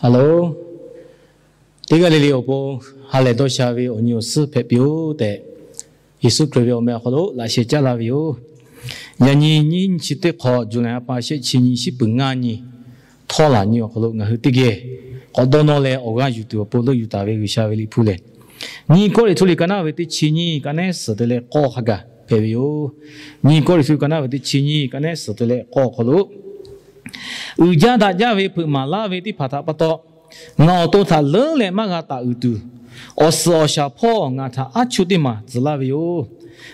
Hello, teˇ g'aˇ le le awˬ pon ha lehˬ dawˇ sha ve awˬ nyi awˬ suhˉ hpehꞈ piˇ-oˆ tehꞈ, Yeˍsuˆ Hkriꞈ ve awˬ meh awˬ hk'aw lo laꞈ sheh caˉ laˇ ve yoˬ. Yaꞈ nyi nyiˇ nyi chi teˇ hk'awꞈ, July ha pa shehˆ chi nyi, shiˉ peuˬ ngaˇ nyi, htawˇ laˬ nyi awˬ hk'aw lo ngaˬ hui teˇ geh k'awꞈ dawˇ nawˇ leh awˬ g'aˇ yuˬ tuˬ awˬ pon leuˆ yuˬ taˍ ve G'uiˬsha ve liꞈ hpu lehˬ, nyiˇ Kawˇrenˍhtuˆ liꞈ ka naˉ ve teˇ chi nyiˇ, ka nehˉ suhˍ te leh k'awˇ hk'a gaˬ hpehꞈ ve yoˬ. Nyiˇ Kawˇrenˍhtuˆ ka naˉ ve teˇ chi nyiˇ, ka nehˉ suhˍ te leh k'awˇ awˬ hk'aw lo, uiˍ jaˇ daꞈ jaˇ ve hpeuꞈ maˍ laˇ ve teˇ hpaˍ htaꞈ pa taw, ngaˬ awˬ to htaꞈ leuˉ leh maˇ g'a taˍ uiˍ tuˬ, awˬ suhˍ awˬ shaˍ hpawˇ ngaˬ htaꞈ aˉ chuˇ teˇ maˬ tcuh laˇ ve yoˬ.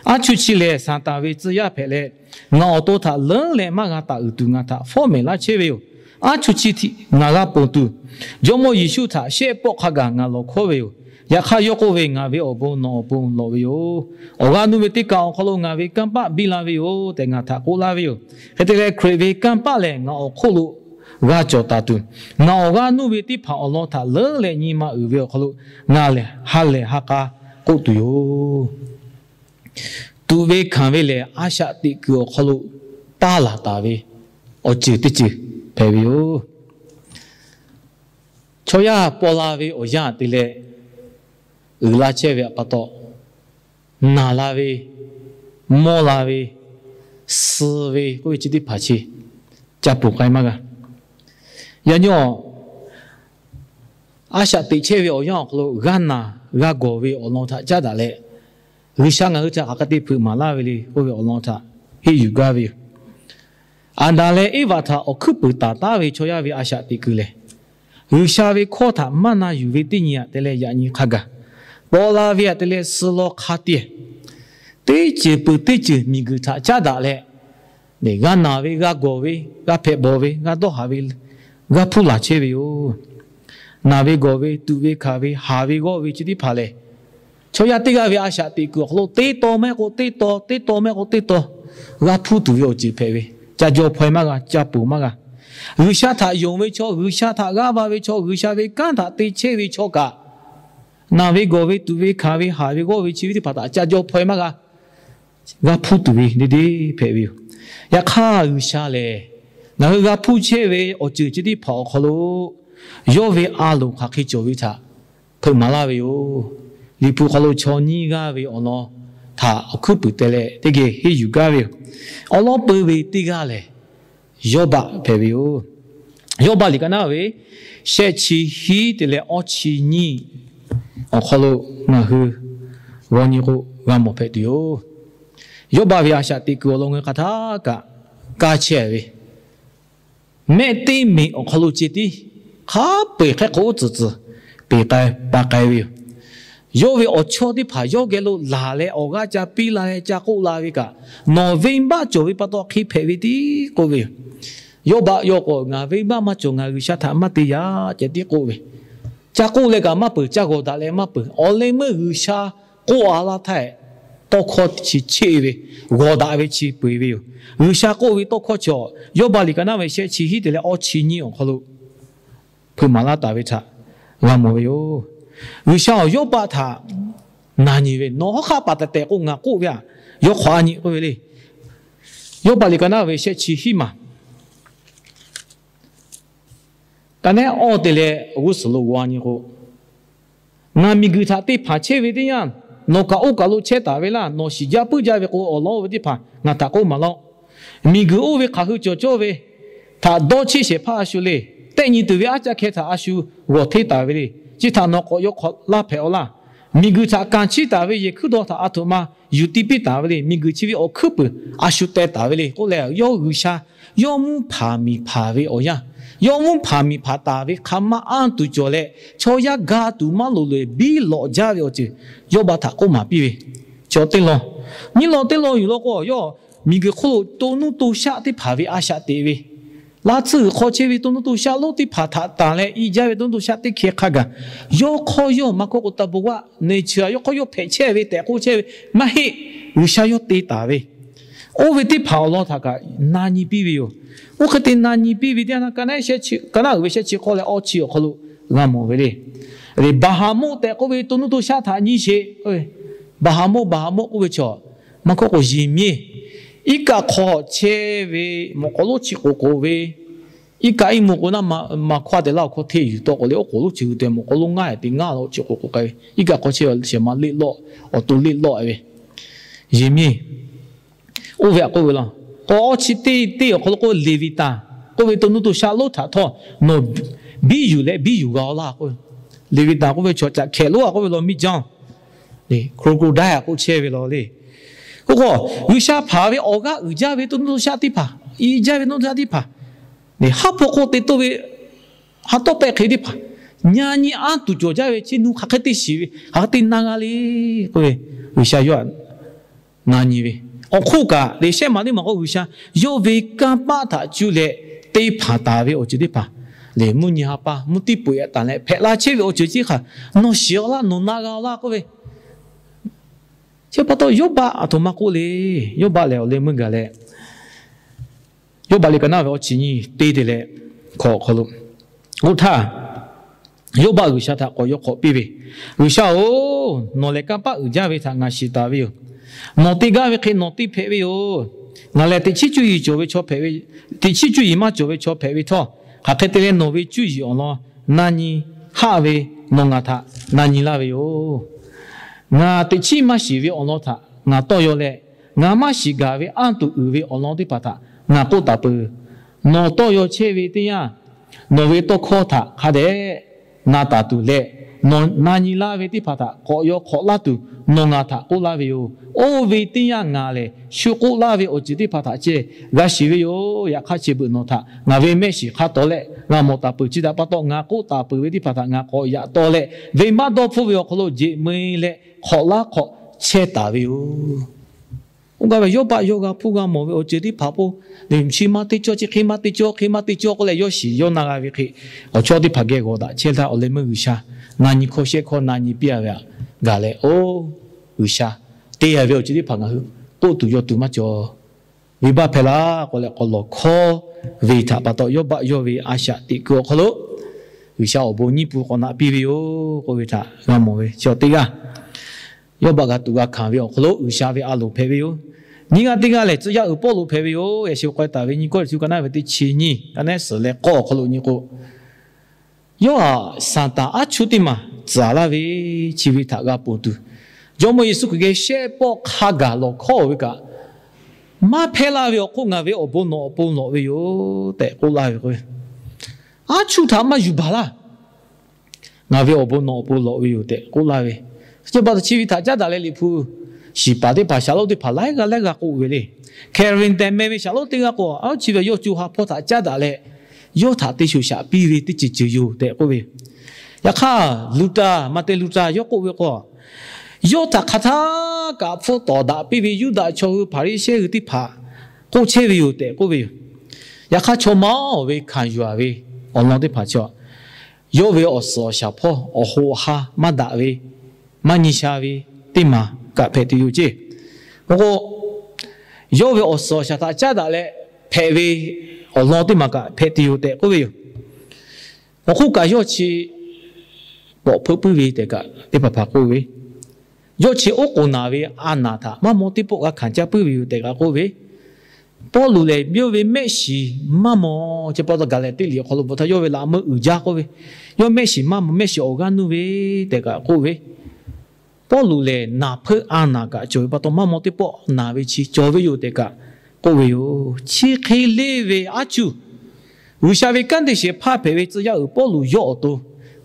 Aˉ chuˇ chi lehˬ, Saˍtanˍ ve tcuh yaˇ hpehꞈ leh, ngaˬ awˬ to htaꞈ leuˉ leh maˇ g'a taˍ uiˍ tuˬ ngaˬ htaꞈ fawˉ mehˍ laˇ chehˇ ve yoˬ. Aˉ chuˇ chi htaꞈ ngaˬ g'a ponˬ tuˬ, Jawˇmawˇ Yeˍsuˆ htaꞈ shehˆ pawˆ hk'a gaˬ ngaˬ lawˬ hkawˉ ve yoˬ. Yaꞈ hk'aˇ yawˇ k'oˆ ve, Ngaˬ ve awˬ bon nawˬ awˬ pon lawꞈ ve yoˬ. Awˬ g'aˇ nuˇ ve teˇ kaˬ awˬ hk'aw lo ngaˬ ve kanˇ paˆ biˇ la ve yoˬ tehꞈ ngaˬ htaꞈ k'oˆ laˇ ve yoˬ. Hk'e te leh, Hkriꞈ ve kanˇ paˆ lehˬ ngaˬ awˬ hk'oˆ lo g'a cawˬ taˍ tuˬ, ngaˬ awˬ g'aˇ nuˇ ve teˇ hpaˍ awˬ lawn htaꞈ leuˉ leh nyi ma uiˍ ve awˬ hk'aw lo ngaˬ lehˬ ha lehˬ ha k'a k'oˆ tuˬ yoˬ. Tuꞈ ve hkanˍ ve lehˬ, a shaꞈ teꞈ kuiˬ awˬ hk'aw lo taˇ laˬ taˍ ve awˬ ceuˬ teˇ ceuˬ hpehꞈ ve yoˬ. Chaw yaˇ paw la ve awˬ yanˇ te leh uiˍ la chehˇ ve pa taw, naˬ la ve, mawˇ la ve, suh ve k'oˆ ve chi teˇ hpaˍ chi ca ponˬ k'ai maˇ g'a. Yaꞈ nyi a shaꞈ teꞈ chehˇ ve awˬ yanˇ awˬ hk'aw lo g'a naˬ g'a gawˬ ve awˬ lawn htaꞈ caˉ daꞈ leh, G'uiˬsha ngaˬ hui htaꞈ hk'aˬ hk'e te hpeuꞈ maˍ laˇ ve le k'oˆ ve awˬ lawn htaꞈ henˇ yuˬ gaˇ ve yoˬ. Aˍdanˍ leh Eˇvaꞈ htaꞈ awˬ hkuiˉ puiˍ taˍ taˉ ve chaw yaˇ ve a shaꞈ teꞈ kuiˬ lehˬ, G'uiˬsha ve hkawˇ htaꞈ maˇ na yuˬ ve teˇ nyi aꞈ te leh yaꞈ nyi hk'a gaˬ, paw la ve aꞈ te leh suh law hk'a te, teˇ ceuˬ peuˬ teˇ ceuˬ miˬguiˬ htaꞈ caˉ daꞈ leh, g'a naˬ ve, g'a gawˬ ve, g'a hpehꞈ bawˬ ve, g'a dawˇ haˍ ve, g'a hpuˇ laˬ chehˇ ve yoˬ. Naˬ ve, gawˬ ve, tuꞈ ve, hkanˍ ve, haˍ ve, g'awˇ ve chi teˇ hpaˍ lehˬ, chaw yaˇ teˇ g'aˇ ve a shaꞈ teꞈ kuiˬ awˬ hk'aw lo teˇ taw maˇ heˆ k'o teˇ taw, teˇ taw maˇ heˆ k'o teˇ taw g'a hpuˇ tuˬ ve awˬ ceuˬ hpehꞈ ve, ca jaw hpaw-e maˇ g'a, ca ponˬ maˇ g'a. G'uiˬsha htaꞈ yonˍ ve chaw, G'uiˬsha htaꞈ g'aˇ va ve chaw, G'uiˬsha ve kanˉ htaꞈ te chehˇ ve chaw kaꞈ, naˬ ve, gawˬ ve, tuꞈ ve, hkanˍ ve, haˍ ve, g'awˇ ve chi ve teˇ hpaˍ htaꞈ ca jaw hpaw-e maˇ g'a, g'a hpuˇ tuˬ ve deˇ deˇ hpehꞈ ve yoˬ. Yaꞈ hk'aˇ, G'uiˬsha lehˬ ngaˬ hui g'a hpuˇ chehˇ ve awˬ ceuˬ chi teˇ hpaˍ awˬ hk'aw lo yawˇ ve a loˍ hk'aˬ hk'e cawˬ ve htaꞈ hpeuꞈ maˍ laˇ ve yoˬ. Liꞈ hpu hk'aw lo chaw nyiˇ g'aˇ ve awˬ lawn htaꞈ awˬ hkuiˉ puiˍ te leh teˇ geh henˇ yuˬ gaˇ ve yoˬ. Awˬ lawn peu ve teˇ g'aˇ lehˬ, Yawˇbaˆ hpehꞈ ve yoˬ. Yawˇbaˆ liꞈ ka naˉ ve shehˆ chi hiˉ te leh awˇ chi nyiˇ awˬ hk'aw lo ngaˬ hui g'aw nyi k'o, g'a mawˬ hpehꞈ tuˬ yoˬ. Yawˇbaˆ ve a shaꞈ teꞈ kuiˬ awˬ lawn ngaˬ hui hk'aˬ htaˇ kaꞈ kaˇ chehˇ ve, mehˆ teˇ meꞈ awˬ hk'aw lo ceh tiˉ hk'a peu-eˬ hk'e k'o uˉ tcuhˍ tcuhˍ peˬ k'ai pa k'ai ve yoˬ. Yawˇ ve awˬ chawˇ teˇ hpaˍ yawˇ geh lo laˬ leh awˬ g'aˇ ca piˇ la leh ca k'oˆ la ve kaꞈ, nawˬ venˇbaˆ cawˬ ve pa taw hk'e hpehꞈ ve tiˉ k'oˆ ve yoˬ. Yawˇbaˆ yawˇ k'o, Ngaˬ venˇbaˆ maˇ cawˬ, ngaˬ G'uiˬsha htaꞈ maˇ te yaꞈ ceh tiˉ k'oˆ ve. Ca k'oˆ leh kaꞈ maˇ peuˬ, ca g'awˬ daꞈ leh maˇ peuˬ. Awˬ leh meuˇ G'uiˬsha k'oˆ a laˇ htaˇ, tawˇ hkawˇ chi cheˆ ve, g'awˬ daꞈ ve chi peu-eˬ ve yoˬ. G'uiˬsha k'oˆ ve tawˇ hkawˇ chi, Yawˇbaˆ liꞈ ka naˉ ve shehˆ chi hiˉ te leh awˇ chi nyiˇ awˬ hk'aw lo hpeuꞈ maˍ laˇ taˍ ve htaꞈ g'a mawˬ ve yoˬ. G'uiˬsha awˬ Yawˇbaˆ htaꞈ na nyi ve, Nawˬ hawˉ hk'aˆ paˍ tehˬ tehˬ k'o ngaˬ k'oˆ ve aꞈ, yawˇ hk'awꞈ a nyi k'oˆ ve le. Yawˇbaˆ liꞈ ka naˉ ve shehˆ chi hiˉ maˬ, ka nehˉ awˇ te leh awˬ g'uˇ suhˍ lo g'aw nyi k'o, Ngaˬ miˬguiˬ htaꞈ te hpanˍ chehˇ ve teˇ yanˇ, nawˬ kaꞈ oˇ kaˬ lo chehˇ taˍ ve laˇ. Nawˬ shiˍ jaˇ puiˉ jaˇ ve k'o, awˬ lawn oˇ ve teˇ hpaˍ ngaˬ htaꞈ k'oˆ maˍ laˇ-oˆ. Miˬguiˬ oˇ ve hk'aˬ hui cawˬ cawˇ ve htaꞈ dawˇ cheˇ shehˍ hpaˇ a shu le. Tehˆ nyi tuˬ ve aˉ caˇ hkeh htaꞈ a shu g'awˬ hteˇ taˍ ve le. Chi htaꞈ nawˬ k'awꞈ yaw hk'awꞈ laˇ hpehꞈ-aw laˇ. Miˬguiˬ htaꞈ kanˍ chiˇ taˍ ve yehˬ hkuiˉ daw htaꞈ a htoꞈ ma yuˬ tiˇ piˇ taˍ ve le. Miˬguiˬ chi ve awˬ hkuiˉ puiˍ a shu teh taˍ ve le k'oˆ leh, yawˇ G'uiˬsha yawˇ mvuhˇ hpanˍ miˬ hpanˍ ve awˬ yanˇ, yawˇ mvuhˇ hpanˍ miˬ hpanˍ taˍ ve hk'a maˇ anˇ tuˬ cawˬ leh, chaw yaˇ ga tuˬ maˇ loꞈ loꞈ-e biˇ lawꞈ jaˇ ve awˬ ceuˬ Yawˇbaˆ htaꞈ k'oˆ maˍ piˇ ve. Chi teˇ lawn, nyiˇ lawn teˇ lawn yuˬ law k'o, yawˇ miˬguiˬ hk'oˆ lo to nuˇ to shaˆ teˇ hpaˍ ve a shaꞈ teꞈ ve, laˇ tsuhˇ g'uiˬ hk'aw chehˇ ve to nuˇ to shaˆ lonˉ teˇ hpaˍ htaꞈ tanˬ leh i jaˇ ve to nuˇ to shaˆ teˇ hkeh hk'a gaˬ, yawˇ hk'awˇ yawˇ maˇ kawˆ k'o, taˇ bon g'aˇ neˇ chi a yawˇ hk'awˇ yawˇ hpehꞈ chehˇ ve tehꞈ k'oˆ chehˇ ve maˇ heˆ. G'uiˬsha yawˇ te taˍ ve, oˇ ve teˇ hpaˍ awˬ lawn htaꞈ kaꞈ na nyi piˇ ve yoˬ. Oˇ hk'e te na nyi piˇ ve teˇ yanˇ, ka naˉ uiˍ ve shehˆ chi hk'awꞈ leh awˇ chi awˬ hk'aw lo g'a mawˬ ve le. Baˍhaˍmonˆ tehꞈ k'oˆ ve to nuˇ to shaˆ htaꞈ nyi sheˍ. Baˍhaˍmonˆ, Baˍhaˍmonˆ k'oˆ ve chaw, maˇ kawˆ k'o, yehˬ miˇ iˉ kaˆ hk'aw chehˇ ve mawꞈ k'aw lonˉ chi k'oˍ k'oˍ ve, Iˉ kaˆ iˉ mvuh k'o naˆ, maˍ hkawˇ te laˇ awˬ hkawˇ hteˇ yuˬ tawˆ k'o le, oˉ k'oˍ lonˉ chi g'uiˬ te mawˬ k'aw lonˉ ngaˇ te ngaˇ la chi k'oˍ k'oˍ k'ai ve, iˉ kaˆ hk'aw chehˇ shehˍ ma leˆ lawˆ, awˬ to leˆ lawˆ ve, yeˬ miˇ. Oˇ ve htaꞈ k'oˆ ve law. K'o awˇ chi teˇ teˇ awˬ hk'aw lo k'oˆ ve, Leˍviˍtanˍ k'oˆ ve to nuˇ to shaˆ lonˉ htaꞈ htawˇ nawˬ biˇ yuˬ leh biˇ yuˬ g'a-oˬ laˇ k'oˆ ve. Leˍviˍtanˍ k'oˆ ve chaw caꞈ hkehꞈ lonˉ a k'oˆ ve law, miˇ jaˇ-oˬ. Crocodile a k'oˆ chehˇ ve law le. K'o k'o, G'uiˬsha hpanˍ ve awˬ g'aˇ uiˍ jaˇ ve to nuˇ to shaˆ teˇ hpaˍ, i jaˇ ve to nuˇ to shaˆ teˇ hpaˍ, haˉ hpawˇ hk'oˆ te toˇ ve, ha tawˇ pehˆ hk'e teˇ hpaˍ, nyi nyi anˇ tuˬ cawˬ jaˇ ve chi nuˇ hk'aˬ hk'e te shiˍ ve, hk'aˬ hk'e te na g'a le k'oˆ ve, G'uiˬsha yawˇ htaꞈ na nyi ve. Awˬ hk'oˆ kaꞈ le, shehˆ ma teˇ maˬ k'o G'uiˬsha yawˇ ve kanˇ paˆ htaꞈ cuˇ leh te hpanˍ taˍ ve awˬ ceuˬ teˇ hpaˍ le, mvuhˇ nyi ha pa mvuhˇ tiˉ peuˬ yaꞈ taˍ leh hpehꞈ la chehˇ ve awˬ ceuˬ chi hk'aˬ nawˬ shiˍ-aw laˇ, nawˬ na g'a-aˬ laˇ k'oˆ ve. Chi pa taw Yawˇbaˆ aˬ htoꞈ ma k'oˆ le. Yawˇbaˆ lehˬ awˬ leh meuˇ gaˬ leh, Yawˇbaˆ liꞈ ka naˉ ve awˇ chi nyi teˇ te leh hkawꞈ awˬ hk'aw lo, oˇ htaˇ Yawˇbaˆ G'uiˬsha htaꞈ k'awꞈ yaw hk'awꞈ piˇ ve, G'uiˬsha-oˬ, nawˬ lehˬ kanˇ paˆ uiˍ jaˇ ve htaꞈ ngaˬ shiˍ taˍ ve yoˬ. Nawˬ te gaˇ ve hk'e nawˬ te hpehꞈ ve yoˬ. Ngaˬ lehˬ teꞈ chiˉ cuˇ yiˍ cawˬ ve chaw hpehꞈ ve, teꞈ chiˉ cuˇ yiˍ maˇ cawˬ ve chaw hpehꞈ ve htawˇ, hk'aˬ hk'e te leh nawˬ ve cuˇ yiˍ awˬ lawn na nyi haˆ ve nawˬ ngaˬ htaꞈ na nyi laˇ ve yoˬ. Ngaˬ teꞈ chiˉ maˇ shiˍ ve awˬ lawn htaꞈ ngaˬ tawˇ yaw leh, ngaˬ maˇ shiˍ gaˬ ve anˇ tuˬ uiˍ ve awˬ lawn teˇ hpaˍ htaꞈ ngaˬ k'oˆ taˍ peuˬ. Nawˬ tawˇ yaw chehˇ ve teˇ yanˇ, nawˬ ve tawˇ hkawˇ htaꞈ hk'a dehꞈ na taˍ tuˬ leh, nawˬ na nyi laˇ ve teˇ hpaˍ htaꞈ k'awꞈ yaw hk'awꞈ laˇ tuˬ nawˬ ngaˬ htaꞈ k'oˆ laˇ ve yoˬ. Oˇ ve teˇ yanˇ ngaˬ lehˬ shu k'oˆ laˇ ve awˬ ceuˬ teˇ hpaˍ htaꞈ ceh g'a shiˍ ve yoˬ. Yaꞈ hk'aˇ chi beuꞈ nawˬ htaꞈ ngaˬ ve mehˆ shiˍ hk'a tawˍ leh g'a mawˬ taˍ peuˬ. Chi htaꞈ pa taw ngaˬ k'oˆ taˍ peuˬ ve teˇ hpaˍ htaꞈ ngaˬ k'awꞈ yaꞈ taw leh, venˇbaˆ dawˇ hpfuhˇ ve awˬ hk'aw lo jeꞈ meu leh hk'awꞈ laˉ hk'awꞈ chehˇ taˍ ve yoˬ. Oˇ gaˇ ve Yawˇbaˆ yawˇ g'a hpuˇ g'a mawˬ ve awˬ ceuˬ teˇ hpaˍ k'o, chi maˇ teˇ cawˇ, chi hk'e maˇ teˇ cawˇ, hk'e maˇ teˇ cawˇ k'oˆ leh yawˇ shiˍ yawˇ na g'a ve hk'e, awˬ chawˇ teˇ hpaˍ geh g'awˬ daꞈ chehˇ htaˇ awˬ leh meuˇ G'uiˬsha na nyi hkawˇ shehˆ hkawˇ na nyi piˇ-a ve htaꞈ gaˬ leh, oˇ G'uiˬsha te-a ve awˬ ceuˬ teˇ hpaˍ ngaˬ hui k'oˆ tuˬ yaw tuˬ maˇ cawˬ. Venˇbaˆ hpehˇ laˇ k'oˆ leh k'awꞈ lawˬ hkawˇ ve htaꞈ pa taw Yawˇbaˆ yawˇ ve a shaꞈ teꞈ kuiˬ awˬ hk'aw lo G'uiˬsha awˬ bon nyiˇ pun k'awꞈ naꞈ piˇ ve yoˬ k'oˆ ve htaꞈ g'a mawˬ ve. Chi awˬ teˇ g'aˇ, Yawˇbaˆ g'a tuꞈ g'a hkanˍ ve awˬ hk'aw lo G'uiˬsha ve a loˍ hpehꞈ ve yoˬ. Nyiˇ g'aˇ teˇ g'aˇ lehˬ tcuh yaˇ uiˍ Pawˇluꞈ hpehꞈ ve yoˬ. Yaꞈ shi k'awꞈ k'ai taˍ ve nyi Kawˇrenˍhtuˆ ka naˉ ve teˇ chi nyiˇ ka naˉ suhˍ leh k'awˇ awˬ hk'aw lo nyi k'o, yawˇ htaꞈ Saˍtanˍ aˉ chuˇ teˇ maˬ tcuhˍ laˇ ve chi ve htaꞈ g'a ponˬ tuˬ, Jawˇmawˇ Yeˍsuˆ Hkriꞈ geh shehˆ pawˆ hk'a gaˬ lawˬ hkawˇ ve kaꞈ, maˇ hpehˇ laˇ ve awˬ hk'oˆ ngaˬ ve awˬ bon nawˬ awˬ pon lawꞈ ve yoˬ tehꞈ k'oˆ laˇ ve k'o, aˉ chuˇ htaꞈ maˇ yuˬ baˬ laˇ. Ngaˬ ve awˬ bon nawˬ awˬ pon lawꞈ ve yoˬ tehꞈ k'oˆ laˇ ve. Chi pa taw chi ve htaꞈ caˉ daꞈ leh Liꞈ hpu shiˍ paˍ teˇ hpaˍ shaˍ lonˉ teˇ hpaˍ laiˉ g'aˇ laiˉ g'aˇ k'oˆ ve le. Karen tehꞈ meh ve shaˍ lonˉ teˇ g'aˇ k'o, a chi ve yawˇ co ha hpawˇ htaꞈ caˉ daꞈ leh, yawˇ htaꞈ te shoˍ shaꞈ piˇ ve teˇ ceuˬ ceuˬ yoˬ tehꞈ k'oˆ ve. Yaꞈ hk'aˇ, Luta, Maˍtehˍ Luta yawˇ k'oˆ ve k'o, yawˇ htaꞈ hk'aˬ htaˇ kaꞈ hpfuhˇ tawˍ daꞈ piˇ ve Yuˇdaꞈ chaw hui Hpaˍriˍsehˇ hui teˇ hpaˍ k'oˆ chehˇ ve yoˬ tehꞈ k'oˆ ve yoˬ. Yaꞈ hk'aˇ, chaw maˇ oˬ ve hkanˍ yuˬ-a ve awˬ lawn teˇ hpaˍ chaw, yawˇ ve awˬ suhˍ awˬ shaˍ hpawˇ awˬ hoꞈ awˬ ha maˇ daꞈ ve, maˇ nyi sha ve teˇ maˬ kaꞈ hpehꞈ tuˬ yoˬ ceˇ. K'o k'o, yawˇ ve awˬ suhˍ awˬ shaˍ htaꞈ caˉ daꞈ leh hpehꞈ ve awˬ lawn teˇ maˬ kaꞈ hpehꞈ tuˬ yoˬ tehꞈ k'oˆ ve yoˬ. Awˬ hk'oˆ kaꞈ, yawˇ chi k'awꞈ hpeuˆ puiˉ ve tehꞈ kaꞈ teˇ hpaˍ hpaˍ k'oˆ ve, yawˇ chi oˉ k'oˍ naˬ ve a naˍ htaꞈ maˇ maw teˇ pawˆ g'a hkanˍ caˇ puiˉ ve yoˬ tehꞈ kaꞈ k'oˆ ve, Pawˇluꞈ lehˬ yawˇ ve mehˆ shiˍ maˇ maw, chi pa taw Gaˍlaˍtiˆ liꞈ awˬ hk'aw lo bvuhꞈ htaˇ yawˇ ve laꞈ meuˇ uiˍ jaˇ k'oˆ ve, yawˇ mehˆ shiˍ maˇ maw, mehˆ shiˍ awˬ g'aˇ nuˇ ve tehꞈ kaꞈ k'oˆ ve, Pawˇluꞈ lehˬ naˍ hpeuˆ a naˍ kaꞈ cawˬ ve pa taw maˇ maw teˇ pawˆ naˬ ve chi cawˬ ve yoˬ tehꞈ kaꞈ k'oˆ ve yoˬ. Chi hk'e leˇ ve aˉ cuˇ G'uiˬsha ve kanˉ te shehˍ hpaˇ hpehꞈ ve tcuh yaˇ uiˍ Pawˇluꞈ yawˇ awˬ to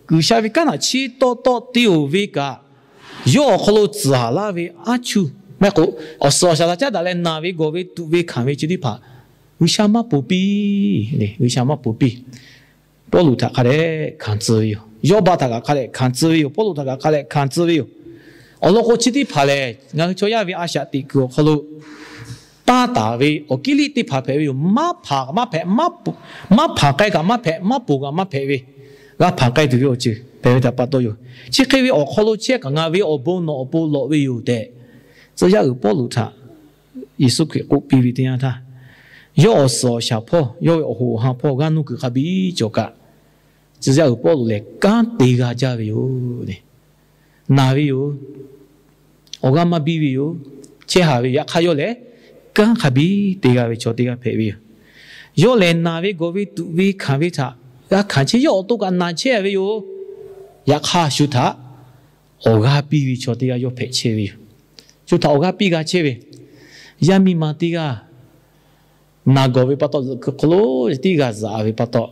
G'uiˬsha ve kanˉ htaꞈ chiˇ tawˆ tawˆ te-oˬ ve kaꞈ, yawˇ awˬ hk'aw lo tcuhˍ laˇ ve aˉ cuˇ maˇ k'o, awˬ suhˍ awˬ shaˍ htaꞈ caˉ daꞈ leh naˬ ve gawˬ ve tuꞈ ve hkanˍ ve chi teˇ hpaˍ G'uiˬsha maˇ ponˬ piˇ. G'uiˬsha maˇ ponˬ piˇ. Pawˇluꞈ htaꞈ hk'a dehꞈ hkanˍ tcuh ve yoˬ. Yawˇbaˆ htaꞈ kaꞈ hk'a dehꞈ hkanˍ tcuh ve yoˬ. Pawˇluꞈ htaꞈ kaꞈ hk'a dehꞈ hkanˍ tcuh ve yoˬ. Awˬ lawn k'o, chi teˇ hpaˍ lehˬ ngaˬ hui chaw yaˇ ve a shaꞈ teꞈ kuiˬ awˬ hk'aw lo taˇ taˍ ve awˬ kiˇ liˇ teˇ hpaˍ hpehꞈ ve yoˬ. Maˇ hpanˍ maˇ hpehꞈ, maˇ hpanˍ k'ai kaꞈ maˇ hpehꞈ, maˇ ponˬ kaꞈ maˇ hpehꞈ ve, g'a hpanˍ k'ai tuˬ ve awˬ ceuˬ hpehꞈ ve htaꞈ pa taw yoˬ. Chi hk'e ve awˬ hk'aw lo chehˇ kaꞈ ngaˬ ve awˬ bon nawˬ awˬ pon lawꞈ ve yoˬ tehꞈ, tcuh yaˇ uiˍ Pawˇluꞈ htaꞈ Yeˍsuˆ Hkriꞈ k'oˆ piˇ ve teˇ yanˇ htaˇ, yawˇ awˬ suhˍ awˬ shaˍ hpawˇ, yawˇ ve awˬ hoꞈ awˬ ha hpawˇ g'aˇ nuˇ kuiˬ hk'a biˇ cawˬ kaꞈ, tcuh yaˇ uiˍ Pawˇluꞈ lehˬ kanˉ te g'a jaˇ ve yoˬ. Naˬ ve yoˬ. Awˬ g'aˇ maˇ biˇ ve yoˬ. Chehˇ haˍ ve yoˬ. Yaꞈ hk'aˇ yawˇ lehˬ kanˉ hk'a biˇ te g'a ve chaw teˇ g'aˇ hpehꞈ ve yoˬ. Yawˇ lehˬ naˬ ve gawˬ ve tuꞈ ve hkanˍ ve htaꞈ g'a hkanˍ chehˇ, yawˇ awˬ to kaꞈ naˬ chehˇ ve yoˬ. Yaꞈ hk'aˇ shu htaꞈ awˬ g'aˇ piˇ ve chaw teˇ g'aˇ yawˇ hpehꞈ chehˇ ve yoˬ. Shu htaꞈ awˬ g'aˇ piˇ g'a chehˇ ve, yaˇ miˇ ma teˇ g'aˇ naˬ gawˬ ve pa taw, zuhꞈ kuiˬ hk'aw lo tiˉ g'a zuhꞈ ve pa taw,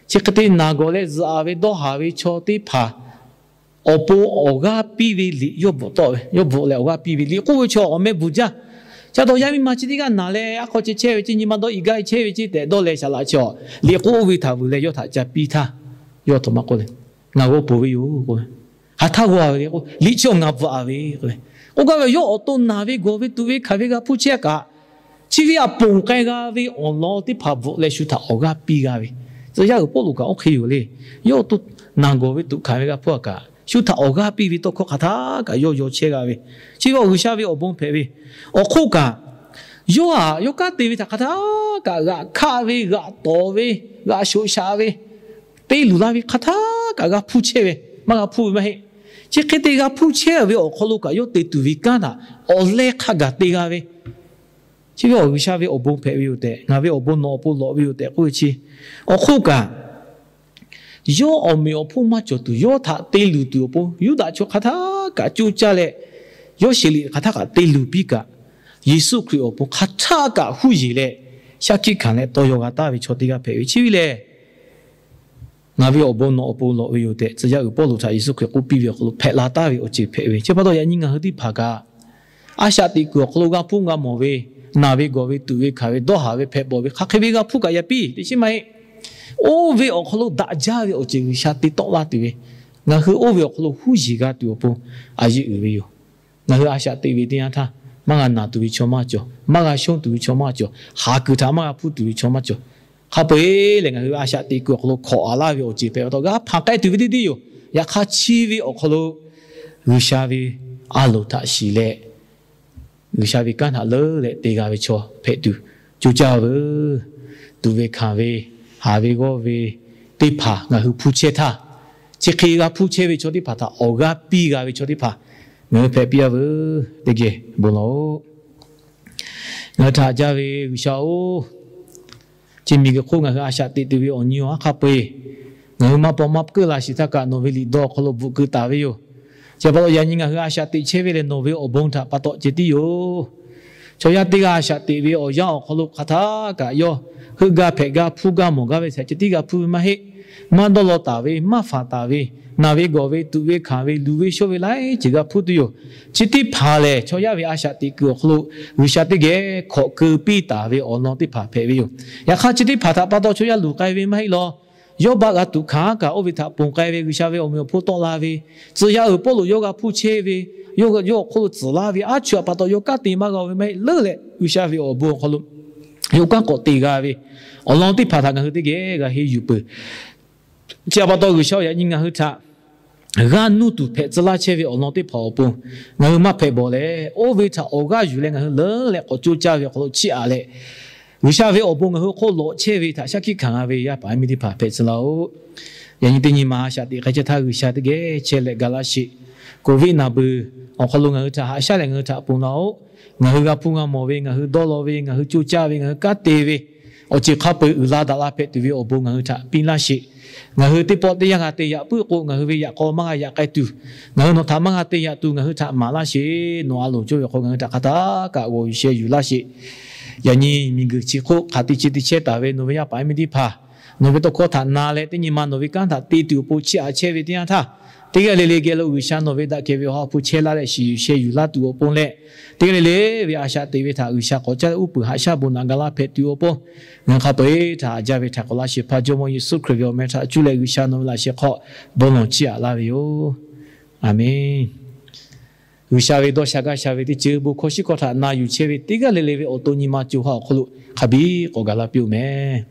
chi hk'e te naˬ gawˬ leh zuhꞈ ve dawˇ haˍ ve chaw teˇ hpaˍ awˬ pon awˬ g'aˇ piˇ ve liꞈ yawˇ bvuhꞈ tawˆ ve, yawˇ bvuhꞈ leh awˬ g'aˇ piˇ ve liꞈ k'oˆ ve chaw awˬ meh bvuhˬ jaˇ. Chi pa taw yaˇ miˇ ma chi teˇ g'aˇ naˬ leh a hk'aw ceh chehˇ ve ceˇ, nyi ma dawˇ i gaˇ chehˇ ve ceˇ tehꞈ dawˇ leh shaˍ laꞈ chi awˬ liꞈ k'oˆ ve htaꞈ vuiˬ leh yawˇ htaꞈ ca piˇ htaˇ, yawˇ a htoꞈ ma k'oˆ le, Ngaˬ g'aw poˬ ve yoˬ k'o, ha htaˇ g'aw ve le k'o, liꞈ chi awˬ ngaˬ bvuhꞈ a ve k'o, k'oˆ gaˇ ve yawˇ awˬ to naˬ ve gawˬ ve tuꞈ ve hkanˍ ve g'a hpuˇ chehˇ kaꞈ, chi ve aꞈ ponˬ k'ai g'a ve awˬ lawn teˇ hpaˍ bvuhꞈ leh shu htaꞈ awˬ g'aˇ piˇ g'a ve, tcuh yaˇ uiˍ Pawˇluꞈ kaꞈ oˇ hk'e yoˬ le. Yawˇ awˬ to naˬ gawˬ ve tuꞈ hkanˍ ve g'a hpuˇ a kaꞈ, shu htaꞈ awˬ g'aˇ piˇ ve tawˇ hkawˇ hk'aˬ htaˇ kaꞈ yawˇ yaw chehˇ g'a ve, chi ve awˬ G'uiˬsha ve awˬ bon hpehꞈ ve, awˬ hk'oˆ kaꞈ yawˇ aꞈ yawˇ kanˉ te ve htaꞈ hk'aˬ htaˇ kaꞈ g'aꞈ hkaˆ ve, g'aꞈ tawˍ ve, g'aꞈ shoꞈ shaꞈ ve, te luˬ la ve hk'aˬ htaˇ kaꞈ g'a hpuˇ chehˇ ve, maˇ g'a hpuˇ ve maˇ heˆ. Chi hk'e te g'a hpuˇ chehˇ ve awˬ hk'aw lo kaꞈ yawˇ te tuˬ ve kanˉ htaꞈ awˬ leh hk'a gaˬ te g'a ve, chi ve awˬ G'uiˬsha ve awˬ bon hpehꞈ ve yoˬ tehꞈ, ngaˬ ve awˬ bon nawˬ awˬ pon lawꞈ ve yoˬ tehꞈ k'oˆ ve chi, awˬ hk'oˆ kaꞈ yawˇ awˬ meꞈ awˬ hponˇ maˇ cawˬ tuˬ yawˇ htaꞈ te luˬ tuˬ awˬ pon Yuˇdaꞈ chaw hk'aˬ htaˇ kaꞈ coˇ caˇ leh, yawˇ sheˍ liꞈ hk'aˬ htaˇ kaꞈ te luˬ piˇ kaꞈ, Yeˍsuˆ Hkriꞈ awˬ pon hk'aˬ htaˇ kaꞈ huˉ yeˬ leh shaˉ hkiˆ hkanˍ leh tawˇ yaw g'a taˍ ve chaw teˇ g'aˇ hpehꞈ ve chi ve lehˬ, ngaˬ ve awˬ bon nawˬ awˬ pon lawꞈ ve yoˬ tehꞈ tcuh yaˇ uiˍ Pawˇluꞈ htaꞈ Yeˍsuˆ Hkriꞈ k'oˆ piˇ ve awˬ hk'aw lo hpehꞈ la taˍ ve awˬ ceuˬ hpehꞈ ve. Chi pa taw yaꞈ nyi ngaˬ hui teˇ hpaˍ kaꞈ a shaꞈ teꞈ kuiˬ awˬ hk'aw lo g'a hpuˇ g'a mawˬ ve, naˬ ve gawˬ ve tuꞈ ve hkanˍ ve dawˇ haˍ ve hpehꞈ bawˬ ve hk'aˬ hk'e ve g'a hpuˇ kaꞈ yaꞈ piˇ teꞈ chiˉ maˇ heˆ. Oˇ ve awˬ hk'aw lo daꞈ jaˇ ve awˬ ceuˬ G'uiˬsha te tawˆ laˇ tuˬ ve, ngaˬ hui oˇ ve awˬ hk'aw lo huˉ yeˬ g'a tuˬ awˬ pon a yeˆ uiˍ ve yoˬ. Ngaˬ hui a shaꞈ teꞈ ve teˇ yanˇ htaˇ, maˇ g'a naˬ tuˬ ve chaw maˇ cawˬ, maˇ g'a shonˇ tuˬ ve chaw maˇ cawˬ, haˍ kuiˬ htaꞈ maˇ g'a hpuˇ tuˬ ve chaw maˇ cawˬ. Hk'a peu-eˬ lehˬ ngaˬ hui a shaꞈ teꞈ kuiˬ awˬ hk'aw lo hkawꞈ a laˇ ve awˬ ceuˬ hpehꞈ pa taw g'a hpanˍ k'ai tuˬ ve teˇ deˇ yoˬ. Yaꞈ hk'aˇ chi ve awˬ hk'aw lo G'uiˬsha ve a loˍ htaꞈ shiˍ leh, G'uiˬsha ve kanˉ htaꞈ leuˉ leh te g'a ve chaw hpehꞈ tuˬ coˇ caˇ veuˬ. Tuꞈ ve hkanˍ ve, haˍ ve g'awˇ ve teˇ hpaˍ ngaˬ hui hpuˇ chehˇ htaˇ, chi hk'e g'a hpuˇ chehˇ ve chaw teˇ hpaˍ htaꞈ awˬ g'aˇ piˇ g'a ve chaw teˇ hpaˍ ngaˬ hui hpehꞈ piˇ a veuˬ. Teˇ geh bon lawˬ-oˬ. Ngaˬ hui htaꞈ jaˇ ve G'uiˬsha-oˬ, chi miˬguiˬ hk'oˆ ngaˬ hui a shaꞈ teꞈ tuˬ ve awˬ nyi awˬ haˉ hk'a peu-eˬ, ngaˬ hui maˇ paw maˇ peuˬ laˇ shiˍ htaˇ kaꞈ nawˬ ve liꞈ dawˇ awˬ hk'aw lo bvuhꞈ keu taˍ ve yoˬ. Chi pa taw yaꞈ nyi ngaˬ hui a shaꞈ teꞈ chehˇ ve lehˬ nawˬ ve awˬ bon htaꞈ pa taw ceh tiˉ yoˬ. Chaw yaˇ teˇ g'aˇ a shaꞈ teꞈ ve awˬ yanˇ awˬ hk'aw lo hk'aˬ htaˇ kaꞈ yawˇ heuˆ gaˇ hpehꞈ gaˇ hpuˇ gaˇ mawˬ gaˇ ve htaꞈ ceh tiˉ g'a hpuˇ ve maˇ heˆ. Maˇ dawˇ law taˍ ve, maˇ faˍ taˍ ve, naˬ ve gawˬ ve tuꞈ ve hkanˍ ve luˬ ve shonˇ ve laiˉ ceuˬ g'a hpuˇ tuˬ yoˬ. Chi teˇ hpaˍ lehˬ chaw yaˇ ve a shaꞈ teꞈ kuiˬ awˬ hk'aw lo G'uiˬsha teˇ geh hkawꞈ keu piˇ taˍ ve awˬ lawn teˇ hpaˍ hpehꞈ ve yoˬ. Yaꞈ hk'aˇ chi teˇ hpaˍ htaꞈ pa taw chaw yaˇ luˬ k'ai ve maˇ heˆ law. Yawˇ baˆ g'a tuꞈ hkanˍ kaꞈ oˇ ve htaꞈ ponˬ k'ai ve G'uiˬsha ve awˬ meꞈ awˬ hponˇ tawˆ la ve, tcuh yaˇ uiˍ Pawˇluꞈ yawˇ g'a hpuˇ chehˇ ve, yawˇ awˬ hk'oˆ lo tcuhˍ laˇ ve aˉ chuˇ a pa taw yawˇ kanˉ te maˇ g'a ve maˇ heˆ leuˉ leh G'uiˬsha ve awˬ bon awˬ hk'aw lo yawˇ kanˉ k'awꞈ te g'a ve awˬ lawn teˇ hpaˍ htaꞈ ngaˬ hui teˇ geh g'a henˇ yuˬ peuˬ. Chi a pa taw G'uiˬsha yaꞈ nyi ngaˬ hui htaꞈ g'aˇ nuˇ tuˬ hpehꞈ tcuh laˇ chehˇ ve awˬ lawn teˇ hpaˍ awˬ pon ngaˬ hui maˇ hpehꞈ bawˬ leh, oˇ ve htaꞈ awˬ g'aˇ yuˬ leh ngaˬ hui leuˉ leh k'awꞈ coˇ caˇ ve awˬ hk'aw lo chiˇ aꞈ leh, G'uiˬsha ve awˬ bon ngaˬ hui hk'oˆ lawꞈ chehˇ ve htaꞈ shaˉ hkiˆ hkanˍ g'a ve yaˇ paˍ yaˇ miˇ teˇ hpaˍ hpehꞈ tcuh laˇ-oˆ. Yaꞈ nyi teˇ nyi ma a shaꞈ teꞈ k'ai chehˇ htaˇ G'uiˬsha teˇ geh chehˇ leh ga laˇ sheˍ. Covid naˬ beuˬ awˬ hk'aw lo ngaˬ hui htaꞈ haꞈ shaˉ leh ngaˬ hui htaꞈ ponˬ laˇ-oˆ. Ngaˬ hui g'a hpuˇ g'a mawˬ ve, ngaˬ hui dawˇ law ve, ngaˬ hui coˇ caˇ ve, ngaˬ hui kanˉ te ve, awˬ ceuˬ hk'a peu-eˬ uiˍ la daꞈ la hpehꞈ tuˬ ve awˬ bon ngaˬ hui htaꞈ piˇ laˇ sheˍ. Ngaˬ hui teˇ pawˆ teˇ yanˇ g'a te yaꞈ puiˉ k'o, ngaˬ hui ve yaꞈ k'aw maˇ g'a yaꞈ k'ai tuˬ, ngaˬ hui nawˬ htaꞈ maˇ g'a te yaꞈ tuˬ ngaˬ hui htaꞈ maˍ laˇ sheˍ. Nawˬ a loˍ cawˇ ve awˬ hk'aw ngaˬ hui htaꞈ hk'aˬ htaˇ kaꞈ g'awˬ yuˬ sheh yuˬ laˇ sheˍ. Yaꞈ nyi miˬguiˬ chi hk'oˆ hk'aˬ te chi te chehˇ taˍ ve nawˬ ve yaˇ paˍ yaˇ miˇ teˇ hpaˍ, nawˬ ve tawˇ hkawˇ htaꞈ na leh teˇ nyi ma nawˬ ve kanˉ htaꞈ te tuˬ awˬ pon chiˇ aꞈ chehˇ ve teˇ yanˇ htaˇ, teˇ g'aˇ le le geh lo G'uiˬsha nawˬ ve daꞈ kehˬ ve awˬ ha hpu chehˇ laˇ leh shiˍ yuˬ sheh yuˬ laˇ tuˬ awˬ pon leh, teˇ g'aˇ le le ve a shaꞈ teꞈ ve htaꞈ G'uiˬsha k'awꞈ caˇ leh uˉ peunˍ haꞈ shaˉ bon naꞈ ga laˇ hpehꞈ tuˬ awˬ pon, ngaˬ hui hk'a peu-eˬ htaꞈ haꞈ jaˇ ve htaꞈ k'awꞈ laˇ sheˍ hpaˇ Jawˇmawˇ Yeˍsuˆ Hkriꞈ ve awˬ meh htaꞈ cuˇ leh G'uiˬsha nawˬ ve laꞈ sheh hk'aw bon lawˬ chiˇ aꞈ laˇ ve yoˬ. Aˬmenˍ. G'uiˬsha ve dawˇ sha gaˇ sha ve teˇ ceuˬ bon hkawˇ shiˉ hkawˇ htaꞈ na yuˬ chehˇ ve teˇ g'aˇ le le ve awˬ to nyi ma co ha awˬ hk'aw lo hk'a biˇ k'awꞈ gaˬ la piˇ-oˬ meh.